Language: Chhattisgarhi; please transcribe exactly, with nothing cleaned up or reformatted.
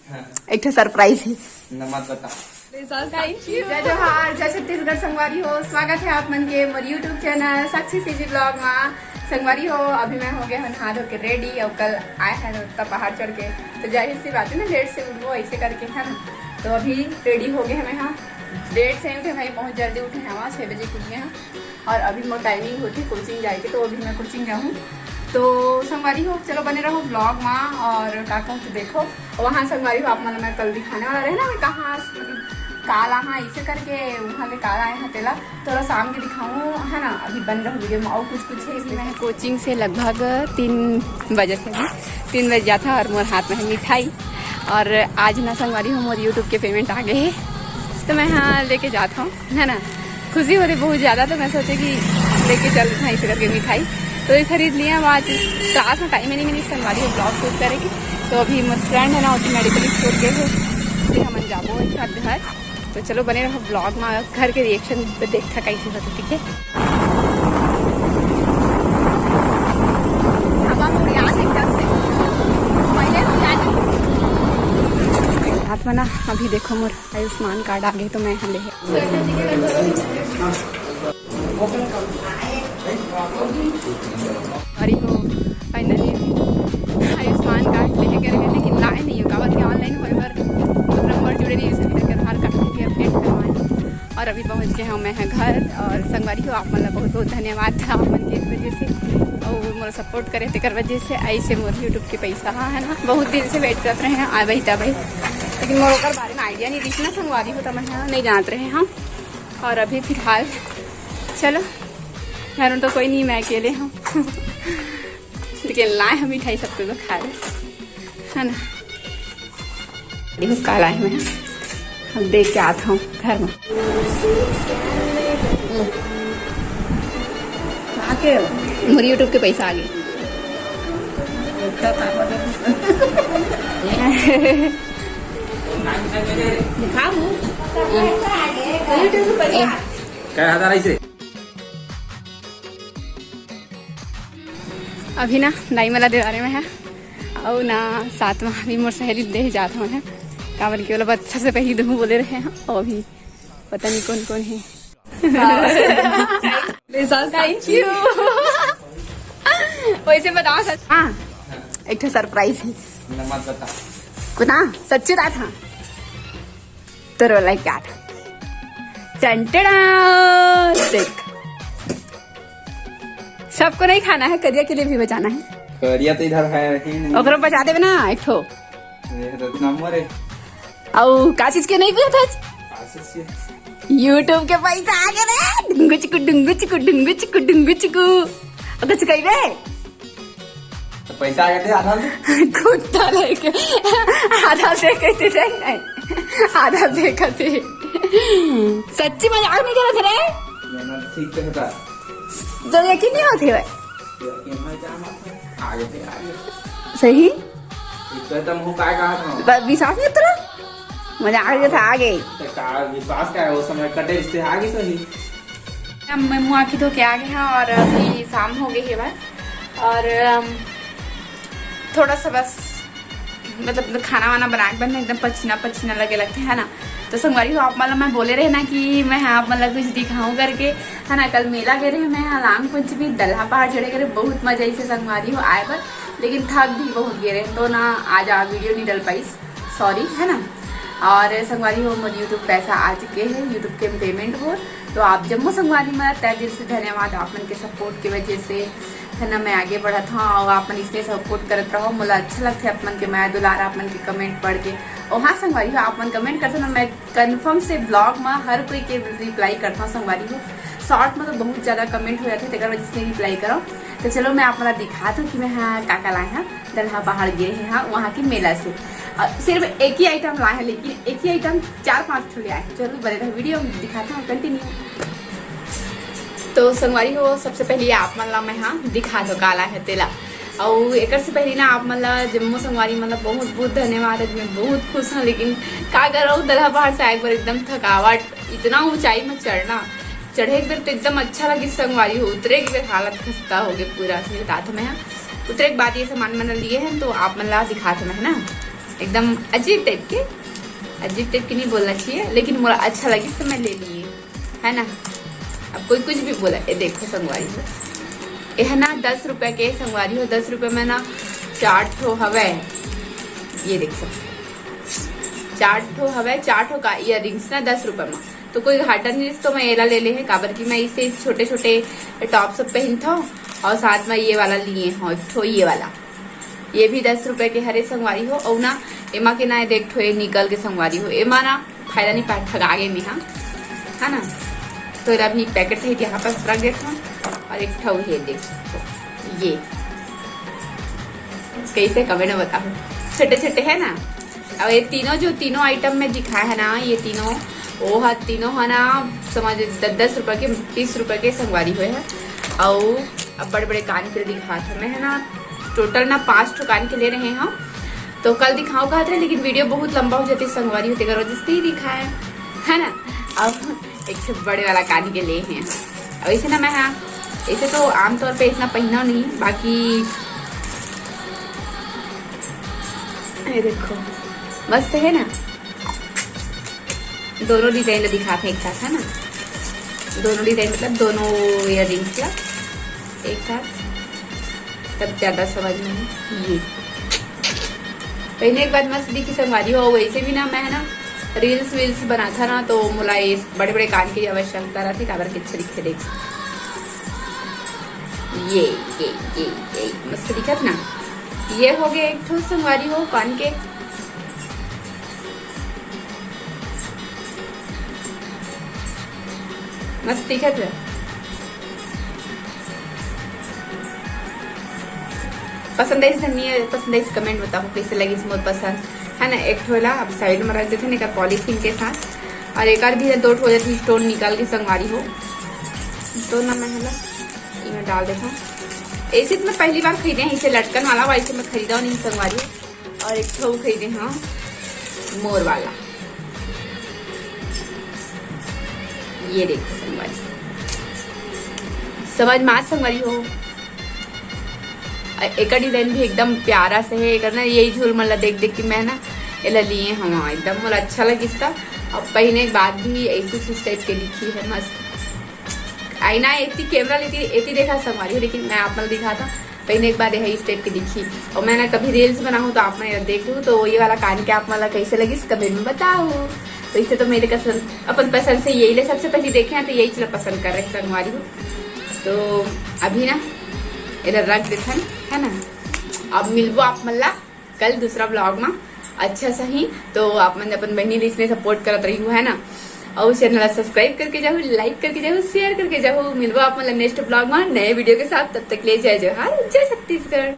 एक ठो सरप्राइज हे। नमत बता। जय जोहार, जय छत्तीसगढ़ संगवारी हो, स्वागत है आप मन के मोर YouTube चैनल साक्षी सीजी ब्लॉग मा। संगवारी हो, अभी मैं हो गए हन नहा धो के रेडी, और कल आए हैं उतना पहाड़ चढ़ के, तो जाहिर सी बात है ना, लेट से उठबो ऐसे करके, है ना। तो अभी रेडी हो गए हैं मैं, हाँ, लेट से उठे भाई, बहुत जल्दी उठे हैं, वहाँ छः बजे के उठ गए हैं। और अभी मोर टाइमिंग होती कोचिंग जाए के, तो अभी मैं कोचिंग जाऊँ। तो संगवारी हो, चलो बने रहो ब्लॉग मा, और का कहूँ तो देखो, वहाँ संगवारी हो आप मन मैं कल दिखाने वाला रहे ना, मैं कहाँ मतलब काल आहा ऐसे करके वहाँ ले काल आए हैं तेला, थोड़ा शाम के दिखाऊँ, है ना। अभी बन रहो वीडियो में, और कुछ कुछ है इसलिए मैं कोचिंग से लगभग तीन बजे से भी, तीन बजे जाता और मोर हाथ में है मिठाई। और आज ना संगवारी हो, मोर YouTube के पेमेंट आ गए है, तो मैं हाँ लेके जाता हूँ, है ना। खुशी हो रही बहुत ज़्यादा, तो मैं सोचे कि लेके चल हाँ इसे करके मिठाई। तो ये खरीद लिया, अब आज क्लास में टाइम ही नहीं मिली संगवारी हो ब्लॉग शूट करेगी। तो अभी मोर फ्रेंड है ना, उसकी मेडिकल स्टोर गए हो, फिर हम जाबो एक साथ घर। तो चलो बने रहो ब्लॉग में, घर के रिएक्शन पे देखा कैसे होते, ठीक है। अब हम उड़िया एकदम से पहले उड़िया हाथ में ना, अभी देखो मोर आयुष्मान कार्ड आ गए, तो मैं यहाँ ले अरे हो, फाइनली आयुष्मान कार्ड लेके गए रहे, लेकिन लाए नहीं हो, काबर कि ऑनलाइन होए बर नंबर जुड़े नहीं, इसे करके आधार कार्ड के अपडेट करवाए। और अभी पहुँच गए हम मैं घर। और संगवारी हो, आप मन ला बहुत बहुत धन्यवाद था आप मन के वजह से, और मोला सपोर्ट करे तेकर वजह से। ऐसे मोर YouTube के पैसा हाँ है ना, बहुत दिन से वेट करत रहे हैं, आ भाई ता भाई, लेकिन मोर ओकर बारे में आइडिया नहीं दिस ना संगवारी हो, तो मैं हाँ नहीं जानत रहे हम। और अभी फिलहाल चलो, घर में तो कोई नहीं, मैं अकेले हूँ। लेकिन लाए हम मिठाई, सबको तो खा ले, है ना। देखो काल आए मैं, अब देख के आता हूँ घर में। आके मोर YouTube के पैसा आ गए। दिखाओ। YouTube के पैसा। क्या हजार ऐसे? अभी ना दाई मला देवारे में है, अउ ना साथ में अभी मोर सहेली देह जात हूँ है, काबर कि ओला बस सबसे पहली दूँ बोले रहे हैं, और अभी पता नहीं कौन कौन है। Thank you. वैसे बताओ सच। हाँ, एक ठो सरप्राइज है। मत बता। कुना सच्ची बात हाँ। तो रोला क्या था? टंटड़ा। देख, सबको नहीं खाना है, करिया के लिए भी बचाना है। करिया तो इधर है ही नहीं। ओकरो बचा देवे ना एक ठो। ये तो नंबर है। अउ का चीज के नहीं पूछा था? आशीष के। YouTube के पैसा आ गए रे। डुंगु चिकु, डुंगु चिकु, डुंगु चिकु, डुंगु चिकु। अगर चुकाई बे? तो पैसा आ गए थे आधा से। कुत्ता लेके आधा से कहते थे नहीं, आधा से कहते। सच्ची मजाक नहीं करत रे। मेहनत ठीक से होता। तो यकीन नहीं होते भाई। यकीन है क्या बात है? आ गए थे, आ गए। सही? इतना तुम हो काय कहा था? ब-, विश्वास नहीं तेरा? मजा आ गया था, आ गए। तो का विश्वास का है? वो समय कटे रिश्ते आ गए सही। अब मैं मुँह आँखी धो के आ गए हैं और अभी शाम हो गई है बार। और, अम, थोड़ा सा बस मतलब खाना वाना बना के बनना एकदम पसीना पसीना लगे लगते है ना। तो संगवारी हो, आप मतलब मैं बोले रहे ना कि मैं हाँ आप मतलब कुछ दिखाऊँ करके, है ना। कल मेला गए रहे मैं यहाँ लांग पंचमी, दलहा पहाड़ चढ़े करे, बहुत मजा आई से संगवारी हो आए बर, लेकिन थक भी बहुत गए रहे तो ना आज आ वीडियो नहीं डल पाई, सॉरी, है ना। और संगवारी हो, मोर YouTube पैसा आ चुके हैं, YouTube के पेमेंट हो, तो आप जम्मो संगवारी मन तहे दिल से धन्यवाद, आप मन के सपोर्ट के वजह से, है ना, मैं आगे बढ़त हूँ। और आप मन इसने सपोर्ट करत रहो, मोला अच्छा लगता है आप मन के मया दुलार, आप मन के कमेंट पढ़ के। और हाँ संगवारी हो, आप मन कमेंट करते ना, मैं कन्फर्म से ब्लॉग में हर कोई के रिप्लाई करता हूँ संगवारी हो। शॉर्ट में तो बहुत ज़्यादा कमेंट हो जाते हैं, तेकर वजह से रिप्लाई करो। तो चलो मैं आप मन ला दिखात हूँ कि मैं हाँ का का लाए हैं, दलहा पहाड़ गए हैं हाँ वहाँ के मेला से। और सिर्फ एक ही आइटम लाए हैं, लेकिन एक ही आइटम चार पाँच ठो ले आए हैं। चलो बने रहो वीडियो में, दिखाते हैं कंटिन्यू। तो संगवारी हो, सबसे पहले आप मन ला मैं हाँ दिखा दो काला है तेला। और एकर से पहले ना आप मन ला जम्मो संगवारी मन ला बहुत बहुत धन्यवाद है, मैं बहुत खुश हूँ। लेकिन का करूँ, दलहा पहाड़ से आए एक बार एकदम थकावट, इतना ऊंचाई में चढ़ना, चढ़े एक बेर तो एकदम अच्छा लगे संगवारी हो, उतरे एक बेर हालत खस्ता हो गए पूरा। सही बतात हूँ मैं हाँ, उतरे के बाद ये सामान मन लिए हैं तो आप मन ला दिखात हूँ मैं, है ना। एकदम अजीब टाइप के, अजीब टाइप के नहीं बोलना चाहिए, लेकिन मोला अच्छा लगिस तो मैं ले लिए, है ना। अब कोई कुछ भी बोला, ये देखो संगवारी हो, ये है ना दस रुपए के संगवारी हो, दस रुपए में ना चार ठो हवे, ये देख सकते, चार ठो हवे, चार ठो का ईयररिंग्स ना दस रुपए में। तो कोई घाटा नहीं, तो मैं एला ले ले है, काबर कि मैं इसे छोटे छोटे टॉप सब पहनता हूँ और साथ में ये वाला लिए हूँ, एक ठो ये वाला, ये भी दस रुपए के हरे संगवारी हो। और ना एमा के ना देख ठो ये निकल के संगवारी हो, एमा ना फायदा नहीं पाए, ठगा गे में, हाँ, है ना। तो एला भी पैकेट सहित यहाँ पास रख देता हूँ। और एक ठो ये देख सकते हो, ये कैसे कमेंट में बताओ, छोटे छोटे है ना। और ये तीनों, जो तीनों आइटम में दिखाया है ना, ये तीनों, वो है तीनों है ना, समझ, दस दस रुपए के, तीस रुपए के संगवारी हुए हैं। और अब बड़े बड़े कान के दिखात हमें है ना, टोटल ना पांच ठो कान के ले रहे हैं हम। तो कल दिखाओ कहत रहे, लेकिन वीडियो बहुत लंबा हो जाती संगवारी हो, तेकर वजह से नहीं दिखाए, है ना। अब एक ठो बड़े वाला कान के ले हैं। अब ऐसे ना मैं, हाँ, ऐसे तो आमतौर पे इतना पहना नहीं, बाकी ये देखो, मस्त है ना। दोनों डिजाइन दिखात है एक साथ, है ना। दोनों डिजाइन मतलब दोनों ईयररिंग्स ला एक साथ, तब ज्यादा समझ में आही। ये पहने के बाद मस्त दिखी संगवारी हो। वैसे भी ना मैं है ना रील्स वील्स बनाथा ना, तो मोला ये बड़े बड़े कान के आवश्यकता रहती, काबर के अच्छा दिखे देख। ये ये ये ये मस्त दिखत ना। ये हो गया एक ठो संगवारी हो कान के, मस्त दिखत है। पसंद आइस धनिया, पसंद आइस कमेंट बताओ कैसे लगिस मोर पसंद, है ना। एक ठो ला अब साइड में रख देते हैं एकर पॉलीथीन के साथ, और एक आर भी दो ठो जैसे स्टोन निकाल के संगवारी हो, तो ना मैं है ना इमे डाल देता हूँ। ऐसे तो मैं पहली बार खरीदे हैं इसे लटकन वाला, वैसे मैं खरीदा नहीं संगवारी। और एक ठो खरीदे हाँ मोर वाला, ये देखो संगवारी, समझ में आत संगवारी हो। अ, एकर डिजाइन भी एकदम प्यारा से है। एकर ना यही झूल मन ला देख देख के मैं ना एला लिए हवा, एकदम मोला अच्छा लगिस ता। अब पहने के बाद भी ऐसी चीज टाइप के दिखी है मस्त। आई ना एती कैमरा लेती एती देखा संगवारी हो, लेकिन मैं आप मन ला दिखाता। पहने के बाद यही टाइप के दिखी। और मैं ना कभी रील्स बनाऊँ तो आप मन देख लू, तो ये वाला कान के आप मन ला कैसे लगिस कमेंट में बताओ। तो इसे तो मेरे कसन अपन पसंद से यही ले, सबसे पहले देखे हैं तो यही चला पसंद कर रहे संगवारी हो। तो अभी ना इधर रख देथन, है ना। अब मिलबो आप मन ला कल दूसरा ब्लॉग में अच्छा सही। तो आप मन अपन बहनी ला इसने सपोर्ट करत रही हो, है ना। और चैनल ला सब्सक्राइब करके जाहू, लाइक करके जाहू, शेयर करके जाहू। मिलबो आप मन ला नेक्स्ट ब्लॉग में नए वीडियो के साथ। तब तक ले जय जोहार, जय छत्तीसगढ़।